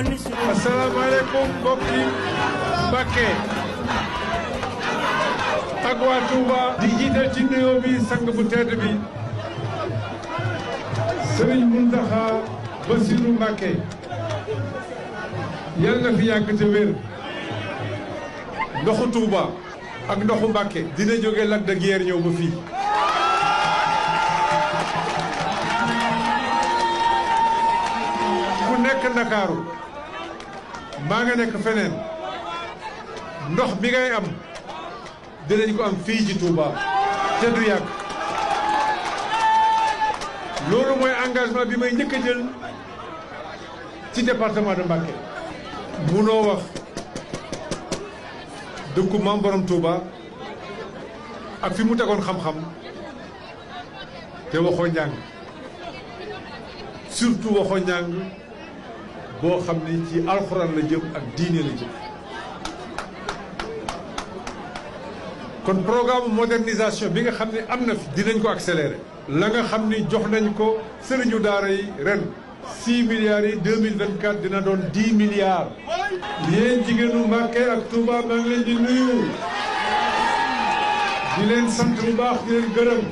asalaamaaleykum mbokki Mbacké ak waa Touba di jiital ci nuyoo bi sang bu tedd bi Serigne Mountakha Bassirou Mbacké yal na fi yàgg te wér. ndoxu Touba ak ndoxu Mbacké dina jóge Lac de Guiers ñëw ba fii ku nekk Ndakaaru maa nga nekk feneen ndox bi ngay am dinañ ko am fii ci Touba te du yàgg loolu mooy engagement bi may njëkk a jël ci département de Mbacké. munoo wax dëkku Maam Borom Touba ak fi mu tegoon xam-xam te waxoo njàng surtout waxoo njàng boo xam ni ci alxuraan la jëm ak diine la jëm. kon programme modernisation bi nga xam ne am na fi dinañ ko accélérer. la nga xam ni jox nañ ko sëriñu daara yi ren 6 milliards yi 2024 dina doon 10 milliards. yéen jigéenu Mbacké ak Touba maa ngi leen di nuyu di leen sant bu baax di leen gërëm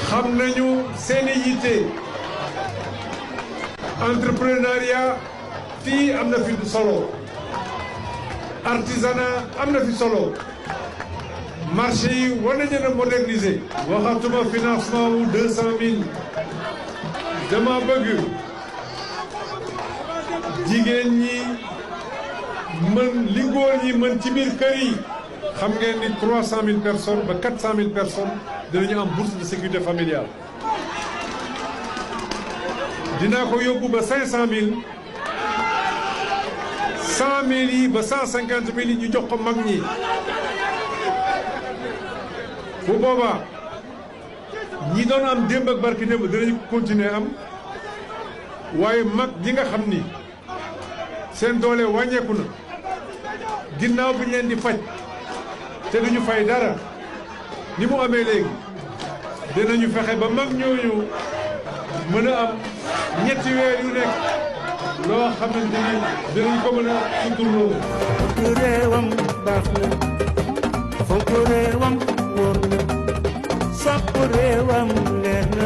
xam nañu seeni yitte entrepreneuriat fii am na fi solo artisanat am na fi solo marché yi war nañu leen a moderniser. waxatuma financement wu 200 000 dama bëgg jigéen ñi mën li góor ñi mën ci biir kër yi. xam ngeen ni 300 000 personnes ba 400 000 personnes dinañu am bourse de sécurité familiale. dinaa ko yóbbu ba 500 000 100 000 yi ba 150 000 yi ñu jox ko mag ñi. bu boobaa ñi doon am démb ak barki démb dinañu continuer am waaye mag ñi nga xam ni seen doole wàññeeku na ginnaaw bi ñu leen di faj te duñu fay dara ni mu amee léegi dinañu fexe ba mag ñooñu mën a am ñetti weer yu nekk loo xamante ni dinañ ko mën a suturloo. réewam baax na fonk réewam wóor na sopp réewam neex na